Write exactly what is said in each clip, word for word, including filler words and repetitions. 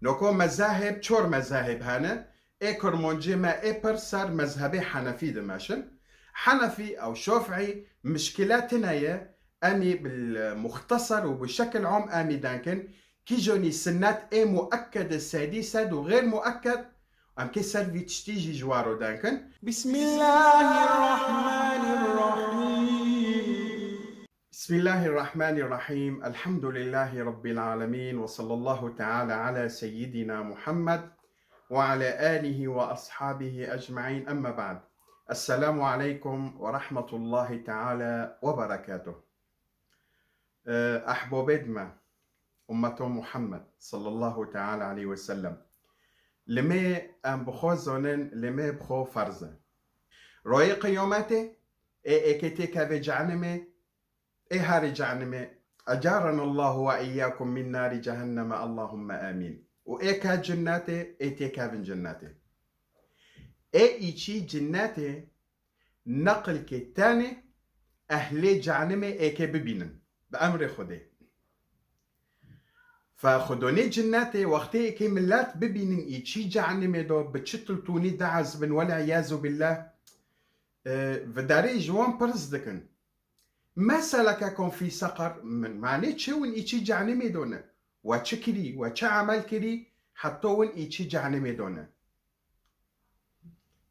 Noko mezahib, çor mezahib hene. Ê Kurmancê me ê pir ser mezhebê Henefî dimeşin. Henefî ew Şafîî mişkile tine ye, em ê bil muxtesar û bi şekil am em ê denkin. Kîjonî sinnet ê muekked e sedî sed û xêr muekked, em kê ser vî tiştî jî ji waro denkin. Bismillahirrahmanirrahim. بسم الله الرحمن الرحيم. الحمد لله رب العالمين، وصلى الله تعالى على سيدنا محمد وعلى آله وأصحابه أجمعين. أما بعد. السلام عليكم ورحمة الله تعالى وبركاته. Ehbobêd me, ummeto Muhammed sallallahu teala aleyhi ve sellem. Limê em bi xwe zonin, limê bi xwe ferz e. Royê qiyametê, ê êkê têkevê cehenimê, ê herê cehenimê. Ecarenallahu ve iyyakum min nari cehenneme, Allahumme amin. Û ê ke cinnetê, ê têkevin cinnetê. Ê îçî cinnetê, neqilkê tenê ehlê cehenimê êkê bibînin. Bi emrê Xwedê. Fe xwedonê cinnetê wextê êkê millet bibînin îçî cehenimê do, bi çi tiltûnî diezibin, wel'iyazu billah, e, vidarê ji wan pirs dikin. Meseleke kon fî seqer, min manê çi win îçî cehenimê do ne? We çi kirî? We çi emel kirî? Heta win îçî cehenimê do ne?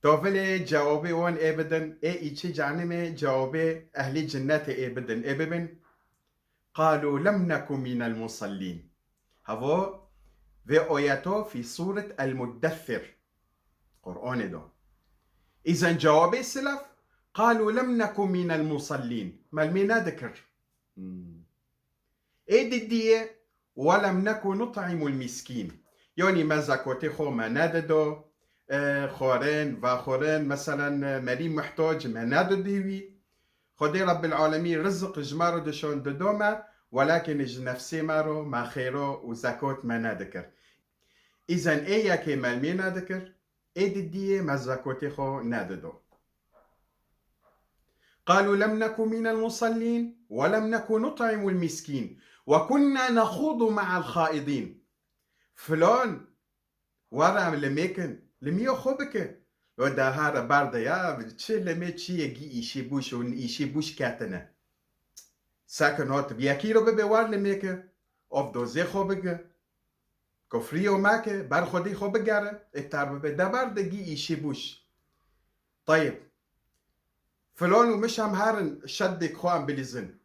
To vilê cewabê wan ê bidin, ê îçî cehenimê cewabê ehlî cinnetê ê bidin, ê bibin. Qalu lem neku minel musallîn. Hevo vê oyeto fî sûret El Muddessir. Qur'anê do. Îzen cewabê silef, qalu lem neku minel musallîn. Me limê nedikir. Hmm. Ê didiyê, "Welem neku nut'imul miskîn." Yanî me zekotê xwe me nedido, e, xwarin, vexwarin, meselen, e, merî muhtac me nedidî wî. Xwedê Rebbil Alemî rizik ji me re dişon dido me, welakin ji nefsê me re me xêro û zekot me nedikir. Îzen ê yekê me limê nedikir, ê didiyê me zekotê xwe nedido. قالوا لم نك من المصلين ولم نك نطعم المسكين وكنا نخوض مع الخائضين. Filan, were em limê kin, limîya xwe bike. Lo daha re berde ya, çi limê çi ye gî îşê bûş û îşê bûş ketine. Sekin hot bi yekî re bibe wer limê ke, ovdozê xwe bike. Kufrî û meke, ber Xwedî xwe bigere, ê ter bibe de ber de gî îşî bûş. Tayib. Filon û miş em herin şeddêk xwe em bilîzin.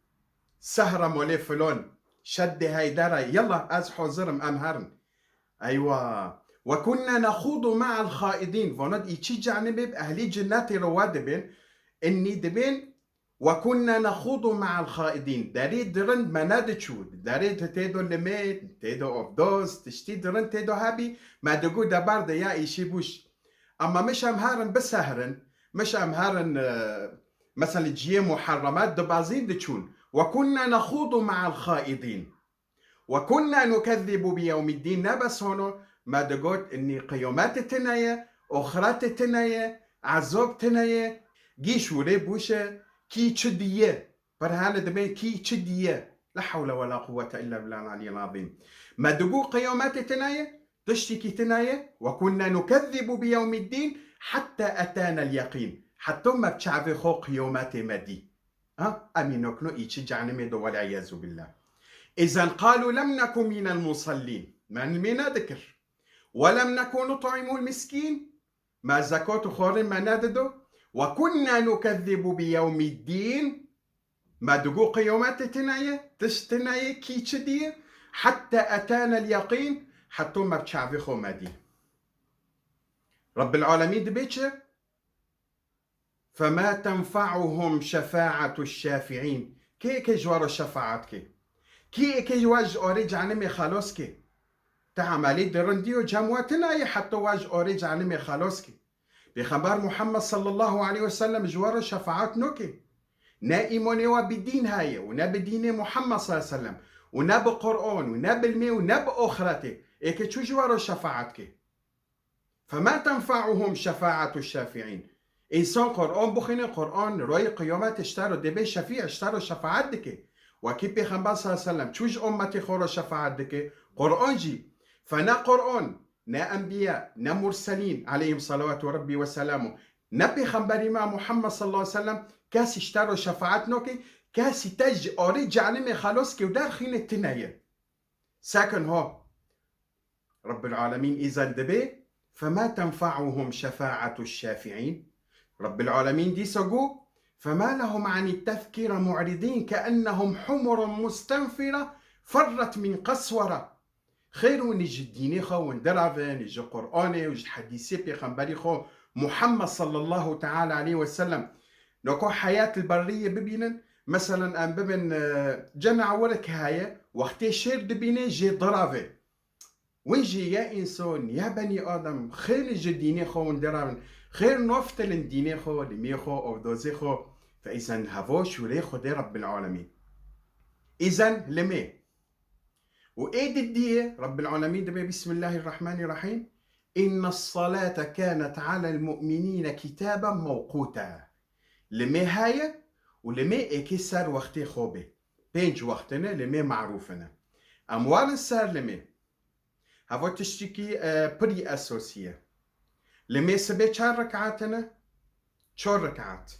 Sehra molê filon, şeddê heydere, yalla ez hazir im em herin. Eywa. Ve kunna nexûdu me'el xaidîn. Vana îçî cehnimê bi ehlî cinnetê re we dibên. Innî dibên, "Ve kunna nexûdu me'el xaidîn." Derê di rind me nediçû. Derê di tê do limê, tê do ovdoz, tiştî di rind tê do hebî, me digot de ber de ya îşî bûş. Ama miş em herin bisehrin, miş em herin, e, mesela ciyê muherremat dibazîn diçûn. "Ve kunna nexûdu me'el xaidîn." "Ve kunna nukezzibu bi yewmiddîn." Ne bes hano, me digot, "Innî qiyometê tine ye, oxiretê tine ye, ezob tine ye, gî şûrê bûşe, kî çi diye?" Pir hene dibên, "Kî çi diye?" La hewle ve la quwwete illa billahil aliyyil azîm. Me digot, "Qiyometê tine ye, tiştîkî tine ye." "Ve kunna nukezzibu bi yewmiddîn hetta etanel yeqîn." Heta me bi çavê xwe qiyometê me dî. Ha? Em ê nokno îçî cehnimê do, wela iyazu billah. Îzen qalu lem neku minel musallîn. Me limê nedikir. Welem neku nut'imul miskîn. Me zekot û xwarin me nedido. Ve kunna nukezzibu bi yewmiddîn. Me digo qiyometê tine ye, tişt tine ye, kî çi diye. Hetta etanel yeqîn. Heta me bi çavê xwe me dî. Rabbil alemîn dibê çi? فما تنفعهم شفاعة الشافعين. Kê êkê ji we re şefaet ke? Kî êkê ji we ji arê cehenimê xelos ke? Te emelî di rindî û cem we tine ye heta we ji arê cehenimê xelos ke. Pêxember Muhammed sallallahu aleyhi ve sellem ji we re şefaet noke. Ne îmanê we bi dîn heye û ne bi dînê Muhammed sallallahu aleyhi ve sellem û ne bi Qur'an û ne bi ilmê û ne bi oxiretê. Êkê çû ji we re şefaet ke? فما تنفعهم شفاعة الشافعين. Însan Qur'an bixwîne, Qur'an royê qiyametê ji te re dê bê şefî, ji te re şefaet dike. Wekî Pêxember sallallahu aleyhi ve sellem çû ji ummetê xwe re şefaet dike, Qur'an jî. Fe ne Qur'an, ne enbiya, ne murselîn, aleyhim salawatu Rabbî ve selamu, ne pêxemberî me Muhammed sallallahu aleyhi ve sellem, kesî ji te re şefaet nake, kesî te ji arê cehennemê xelos ke û derxîne tune ye. Second ho. Rabbil Alemîn îzen dibê, فَمَا تَنْفَعُهُمْ شَفَاعَةُ الشَّافِعِينَ. Rabbil Alemîn dîsa got, فَمَا لَهُمْ عَنِ التَّذْكِرَةِ مُعْرِضِينَ كَأَنَّهُمْ حُمُرٌ مُسْتَنْفِرَةٌ فَرَّتْ مِنْ قَسْوَرَةٍ. Xêr hûn ji dînê xwe hûn diravin, ji Qur'anê û ji hedîsê pêxemberî xwe Muhammed sallallahu teala aleyhi ve sellem. Noko heyat li berriyê bibînin, meselen em bibin, e, cena wirik heye, wextê şêr dibîne jê diravê. Win jî ya însan, ya benî Adem, xêr ji dînê xwe hûn diravin, xêr noftilin dînê xwe, limê xwe, ovdozê xwe. Fe îzen hevo şûrê Xwedê Rabbil Alemîn. Îzen limê. Û ê di diyê Rabbil Alemîn dibê, Bismillahirrahmanirrahîm. إِنَّ الصَّلَاةَ كَانَتْ عَلَى الْمُؤْمِنِينَ كِتَابًا مَوْقُوتًا. Limê heye û limê êkê ser wextê xwe bê. Pênc wextine limê marûfine. Em warin ser limê. Heva tiştikî, e, pirî esosî ye. Limê sibê çar rekaat hene? Çar rekaat.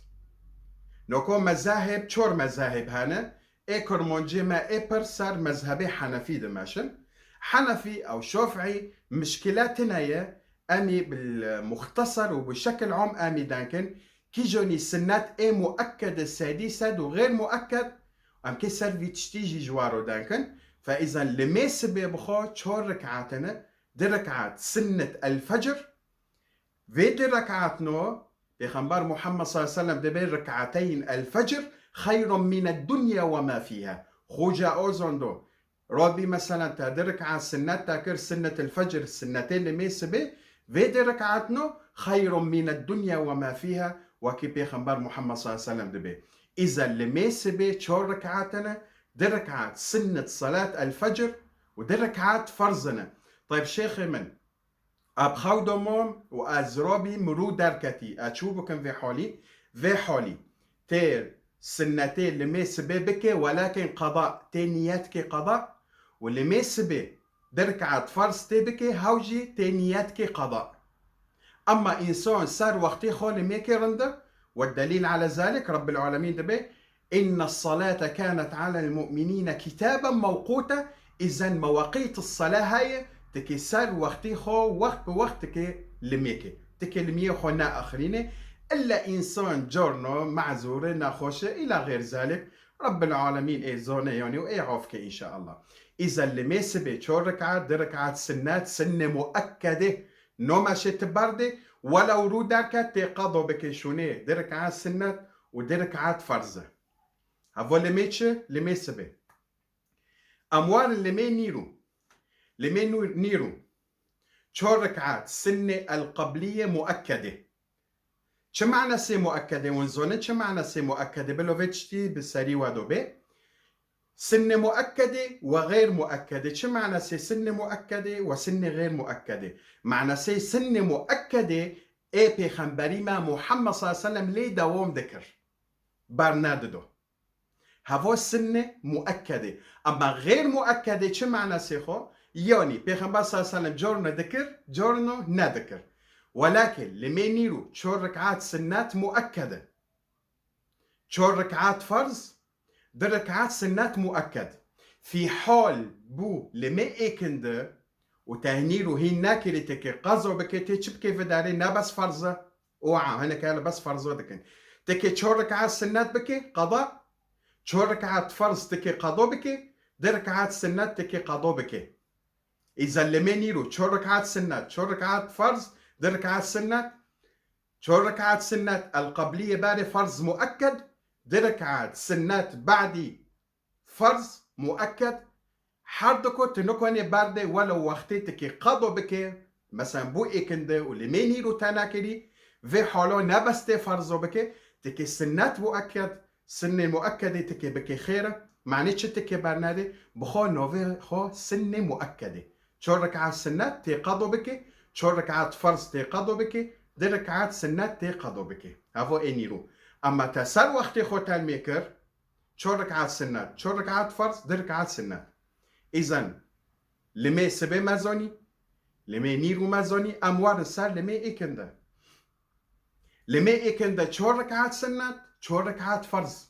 Noko mezahib, çar mezahib hene. Ê Kurmancê me ê pir ser mezhebê Henefî dimeşin. Henefî ew Şafîî mişkile tine ye. Em ê bil muxtesar û bi şekil am em ê denkin. Kîjonî sinnet ê muekkede sedî sed û xêr muekked, em kê ser vî tiştî jî ji waro denkin. Fe îzen limê sibê bixwe çar rekaat hene, di rekaat sinnet el fecr, vê di rekaat no, Pêxember Muhammed sallallahu aleyhi ve sellem dibê rekaateyîn el fecr xeyrun mine dunya ve ma fîha. Xoca o zondo, Rabî, meselen, te di rekaat sinnet te kir, sinnet el fecr, sinnetê limê sibê, vê di rekaat no, xeyrun mine dunya ve ma fîha, wekî Pêxember Muhammed sallallahu aleyhi ve sellem dibê. Îze limê sibê çar rekaat ne, di rekaat sinnet salat el fecr û di rekaat ferz ne. Tayb şêxê min, a bi xew domom û ez robî mirû derketî, ez çû bikim vê holî, vê holî tê sinnetê limê sibê bike, welakin qada, tê niyet ke qada û limê sibê di rekaat ferz tê bike, hew jî tê niyet ke qada. Emma însan ser wextê xwe limê ke rinde, ve delîl ala zalik, Rabbil Alemîn dibê, إن الصلاة كانت على المؤمنين كتابا موقوتا. Îzen mewaqît sela heye, tikê ser wextê xwe, wext bi wext tikê limêkê. Tikê limiyê xwe neaxirîne. Îlla însan carno, mezûr e, nexweş e, îla xêr zalik. Rabbil Alemîn ê zane yanî û ê af ke înşaallah. Îzen limê sibê çar rekaat, di rekaat sinnet, sinne muekkede, no meşê ti berdê, welew rû derket tê qado bike şûnê, di rekaat sinnet û di rekaat ferz e. Heva limê çi? Limê sibê. Em warin limê nîrû. Limê nû-, nîrû. Çar rekaat sinnê el-qebliyê muekkede. Çi manasê muekkede? Hûn zonin çi manasê muekkede? Bilo vê tiştî bi serî we do bê. Sinnê muekkede ve xeyr muekkede. Çi manasê sinnê muekkede ve sinnê xeyr muekkede? Manasê sinnê muekkede ê Pêxemberî me Muhammed sallallahu aleyhi ve sellem lê dewam dikir. Bernedido. Heva sinne muekkede. Ama xêr muekkede çi manasê xo? Yanî Pêxember sallallahu aleyhi ve sellem carno dikir, carno nedikir. Welakin limê nîrû çar rekaat sinnet muekkede. Çar rekaat ferz, di rekaat sinnet muekked. Fî hal bû limê êkinde û tehnîr û hîn nekirî teke qezo bike tê çi bike vidarê ne bes ferz e. Oha, hinek hene bes ferzo dikin. Teke çar rekaat sinnet bike, qada. Çar rekaat ferz teke qado bike, di rekaat sinnet teke qado bike. Îza limê nîrû, çar rekaat sinnet, çar rekaat ferz, di rekaat sinnet, çar rekaat sinnet el-qebliyê berê ferz muekked, di rekaat sinnet badî ferz muekked, her du ku tu nikonê berdê welew wextê tikê qado bike, meselen bû êkinde û limê nîrû te nekirî, vê halo ne bes tê ferzo bike, tikê sinnet muekked, sinnê muekkedê tikê bike xêr e, manê çi tikê bernedê, bi xwe navê xwe sinnê muekkedê. Çar rekaat sinnet tê qado bike, çar rekaat ferz tê qado bike, di rekaat sinnet tê qado bike. Havo ê nîrû. Ama te ser wextê xwe telmê kir, çar rekaat sinnet, çar rekaat ferz, di rekaat sinnet. Îzen, Limê sibê me zanî, limê nîrû me zanî, em warin ser limê êkinde. Limê êkinde çor rekaat sinnet, çor rekaat ferz.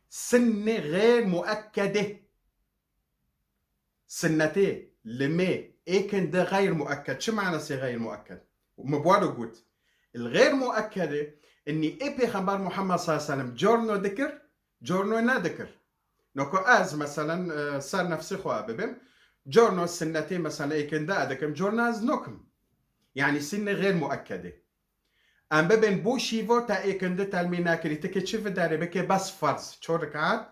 Sinnê xêr muekkedê. Sinnetê limê êkinde xeyr muekked. Çi manasê xeyr muekked? Min bi we re got. Li xeyr muekkedê, innî ê Pêxember Muhammed sallallahu aleyhi ve sellem corno dikir, corno nedikir. Noko ez, meselen, e, ser nefsê xwe bibim, corno sinnetê, meselen, êkinde dikim, corno ez nokim. Yani sinnê xeyr muekkedê. Em bibên bo şîvo te êkindi telmî nekirî, ti kê çi vidarê bikê bes ferz, çor rekaat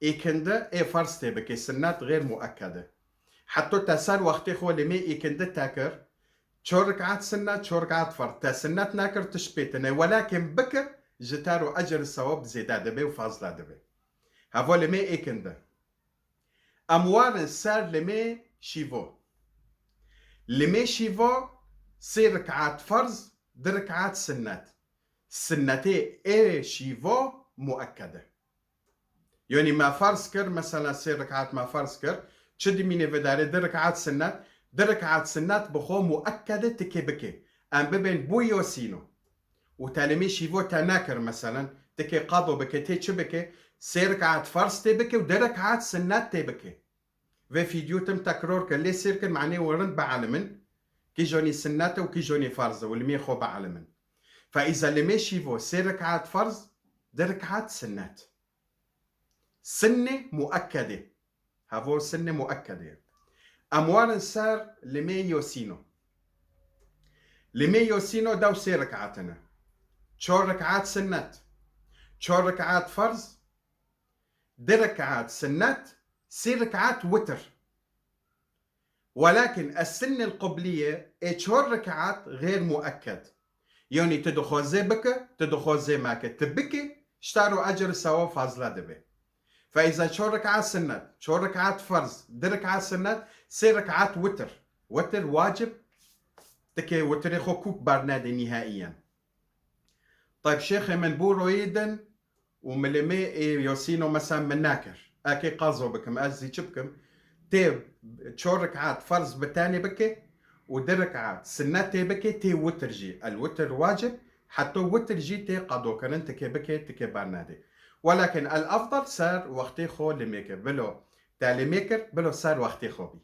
êkindi ê ferz tê bikê, sinnet xêr muekked e. Heto te ser wextê xwe limê êkindi te kir, çor rekaat sinnet, çor rekaat ferz. Te sinnet nekir, tişt pê tine. Welakin bikir, ji te ro ecr û sewab zêde dibe û fazla dibe. Hevo limê êkindi. Em warin ser limê şîvo. Limê şîvo sê rekaat ferz, di rekaat sinnet. Sinnetê ê şîvo muekked e. Yanî me ferz kir, mesela sê rekaat me ferz kir, çi dimîne vidarê di rekaat sinnet, di rekaat sinnet bi xwe muekked e, tikê bikê. Em bibên bo yosîno. Û te limê şîvo te nekir, meselen, tikê qado bike, tê çi bike? Sê rekaat ferz tê bike û di rekaat sinnet tê bike. Vê fîdyo tim tekror kir, lê sêr kir, manê we rind bielimin, kîjonî sinnet e û kîjonî ferz e, û limê xwe bielimin. Fe îza limê şîvo sê rekaat ferz, di rekaat sinnet. Sinnê muekkedê. Hevo sinnê muekkedê. Em warin ser limê yosîno. Limê yosîno dew sê rekaat ne. Çor rekaat sinnet. Çor rekaat ferz. Di rekaat sinnet. Sê rekaat witir. Welakin es-sinnel qubliye ê çor rekaat xêr muekked. Yanî tu dixwazê bike, tu dixwazê meke, tu bike, ji te ro ecr û sewab fazla dibe. Fe îza çor rekaat sinnet, çor rekaat ferz, di rekaat sinnet, sê rekaat witir. Witir wacib, tikê witirê xwe kûk bernedê nihaiyen. Tayb şêxê min bû royê din û milimê ê yosîno mesela min nekir. Ekê qazo bikim, ez zî çi bikim? Tê çor rekaat ferz bi tenê bike û di rekaat sinnetê bike, tê witir jî. El witir wacib, heto witir jî tê qadokirin, tikê bike, tikê bernedê. Welakin el afdal ser wextê xwe limê kir. Bilo te limê kir, bilo ser wextê xwe bî.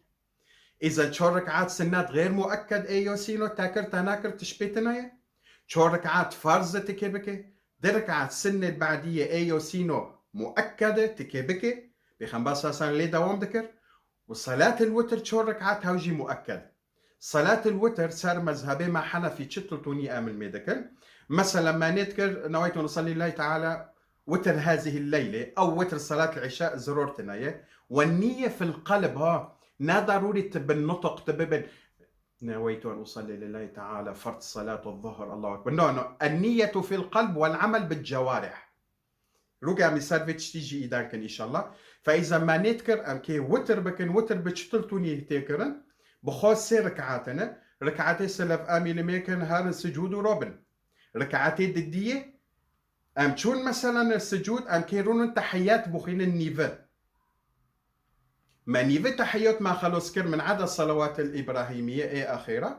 Îza çor rekaat sinnet xêr muekked ê yosîno te kir, te nekir, tişt pê tine ye. Çor rekaat ferz e, tikê bike. Di rekaat sinnê badiye ê yosîno muekked e, tikê bike. Pêxember sallallahu aleyhi ve sellem lê dewam dikir. Û salatil witir çor rekaat hew jî muekked. Salatil witir ser mezhebê me henefî çi tiltûnî em li mê dikin. Mesela me nê dikir, نويت أن أصلي لله تعالى وتر هذه الليلة أو وتر صلاة العشاء, ziror tine ye. والنية في القلب, ha. Ne darûrî tu bin nutq, tu bibin, نويت أن أصلي لله تعالى فرض صلاة الظهر, الله أكبر. No, no. النية في القلب والعمل بالجوارح. Rûke em ê ser vê tiştî jî îdan kin înşallah. Fe îza me nê dikir, em kê witir bikin, witir bi çi tiltûnî tê kirin? Bi xwe sê rekaat ne. Rekaatê selev em ê li mê kin, herin sicûd û robin. Rekaatê didiyê, em çûn mesela li sicûd, em kê rûnin tehiyyat bixwînin nîve. Me nîve tehiyyat me xelos kir, min eda salawatil îbrahîmîye ê axêra.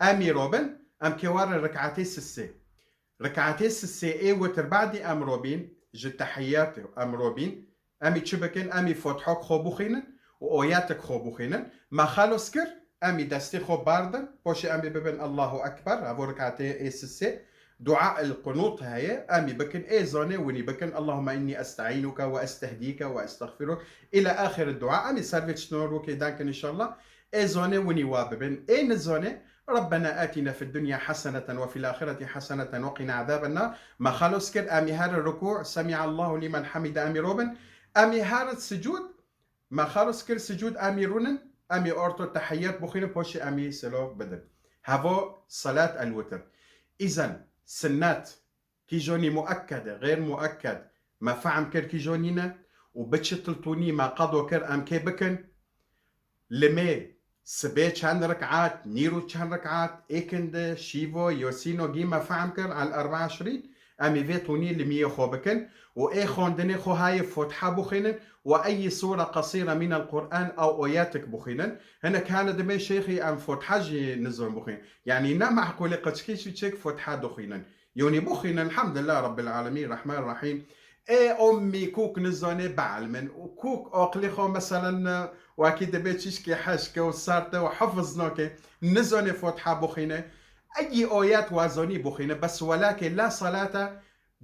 Em ê robin, em kê warin rekaatê sisê. Rekaatê sisê ê witir badî em robîn, ji tehiyyatê em robîn, em ê çi bikin? Em ê fotihok xwe bixwînin û oyatik xwe bixwînin. Me xelos kir, em ê destê xwe bardin, poşê em ê bibin Allahu Ekber, evo rekaatê ê sisê. Dua el qunût heye, em ê bikin, ê zanê winî bikin, اللهم إني أستعينك وأستهديك وأستغفرك إلى آخر الدعاء. Em ê ser vê çitin rûkê dan kin înşallah. Ê zanê winî wa bibin, ê nizanê, ربنا آتنا في الدنيا حسنة وفي الآخرة حسنة وقنا عذاب النار. Me xelos kir, em ê herin rukû, سمع الله لمن حمده, em ê robin, em ê herin sicûd, me xelos kir sicûd, em ê rûnin, em ê orto tehiyyat bixwînin, poşê em ê selo bidin. Hevo salat el witir. Îzen, sinnet, kîjonî muekked e, xêr muekked, me fehm kir kîjonî ne û bi çi tiltûnî me qado kir em kê bikin. Limê sibê çend rekaat, nîrû çend rekaat, êkindi, şîvo, yosîno gî me fehm kir, el erba eşrîn, Em ê vê tonî li miyê xwe bikin û ê xwendinê xwe hayê Fotiha bixwînin û eyî sure qesîre mînel Qur'an ew oyetik bixwînin. Hinek hene dibên şêxî em Fotiha jî nizon bixwîn. Yanî ne meqûl e qeçkî jî çêk Fotiha dixwînin. Yonî bixwînin, Elhamdulillah Rabbil Alemîn, Rahman Rahîm. Ê ummî kûk nizanê bielmin. Û kûk aqilê xwe meselen, e, wekî dibê çîşkê heşke û serte û hifiz nake. Nizanê Fotiha bixwîne. Eyî ayet wazanî bixwîne. Bes welakê la salate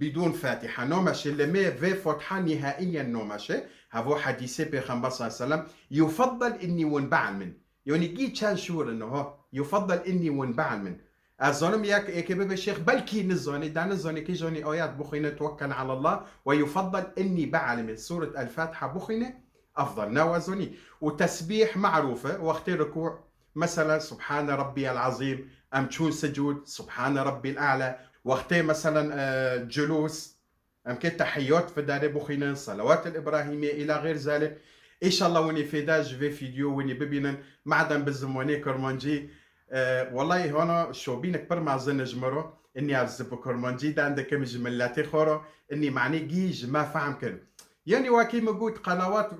bidûn Fatiha. Nomeşe li me vê Fotiha nihaiyen nomeşe. Hevo hedîsê Pêxember sallallahu aleyhi ve sellem. Yufaddal inni win bielmin. Yonî gî çend şûr in ho. Yufaddal inni win bielmin. Ez zanim yek êkê bibe şêx, belkî nizanî, da nizanî kî janî ayet bixwîne, Tewekkel alallah, we yufaddal inni bielmin. Sûret El-Fatiha bixwîne, efdal, ne wazanî. Û tesbîh merûf e, wextê rikû, meselen, Subhane Rabbiyel Azîm, em çûn sicûd, Subhane Rabbiyel A'la. Wextê, meselen, e, culûs, em kê tehiyyat fi darê bixwînin, Selawat el-Îbrahîmîye, îla xêr zalik. Îşallah winî fêda ji vê fîdyo winî bibînin. Madem bi zimanê Kurmancî, e, wellahî hona şobînek pir mezin ji min re. Înî ez bi Kurmancî dan dikim ji miletê xwe re. Înî manî gî ji me fehm kirin. Yanî wekî min got qenawat,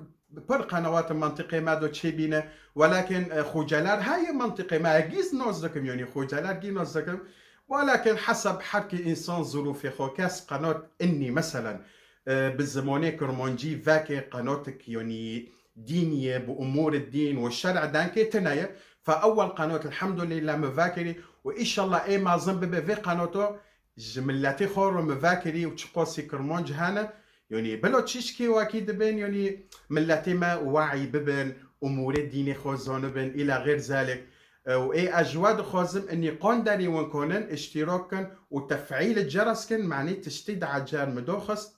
pir qenawat mentiqê me do çêbîne. Welakin, e, xocelar heye mentiqê me, gîz noz dikim, yanî xocelar gî noz dikim. Welakin hesab her ki însan zirûfê xwe kes qenot înî, meselen, e, bi zimanê Kurmancî veke qenotik, yanî dînî ye, bi umûrê dîn û şer'ê denkê tune ye. Fe ewel qenot, elhamdulillah, min vekirî û îşallah ê mezin bibe vê qenoto ji miletê xwe re min vekirî û çiqasî Kurmanc hene. Yanî bila çîşkê wekî dibên, yanî miletê me we'î bibin, umûrê dînê xwe zanibin, îla xêr zalik. E, û ê ez ji we dixwazim, inî qon derî win konin, îştîrak kin û tef'îl ceres kin, manî tiştî di ecer min doxist.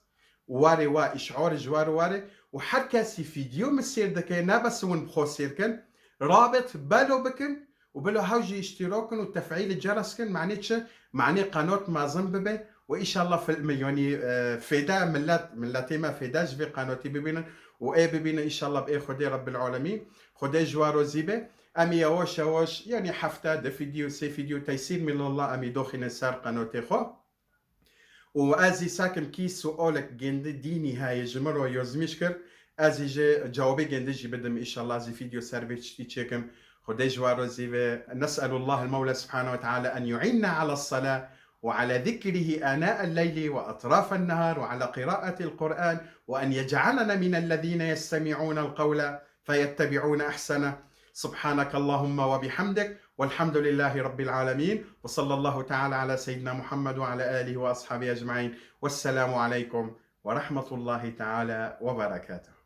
Warê wa, îşarê ji warê warê. Û her kesî fîdyo min sêr dike, ne bes win bi xwe sêr kin, rabit belo bikin û bila hew jî îştîrak kin û tef'îl ceres kin, manî çi? Manî qenot mezin bibe û îşallah fil-, yanî, e, fêda millet, miletê me fêda ji vê qenotî bibînin û ê bibînin îşallah bi ê Xwedê Rebbil Alemîn. Xwedê ji we rozî be. Em ê yavaş yavaş, yanî hefte di fîdyo, sê fîdyo, teysîr minallah, em ê doxînin ser qenotê xwe. Û ez î sakim kî sualek gêndi dînî heye ji min re yazmîş kir. Ez î ji cewabê gêndi jî bidim, îşallah ez î fîdyo ser vê tiştî çêkim. Xwedê ji we razî ve. نسأل الله المولى سبحانه وتعالى أن يعيننا على الصلاة وعلى ذكره آناء الليل وأطراف النهار وعلى قراءة القرآن وأن يجعلنا من الذين يستمعون القول فيتبعون أحسنه. سبحانك اللهم وبحمدك والحمد لله رب العالمين وصلى الله تعالى على سيدنا محمد وعلى آله وأصحابه أجمعين والسلام عليكم ورحمة الله تعالى وبركاته.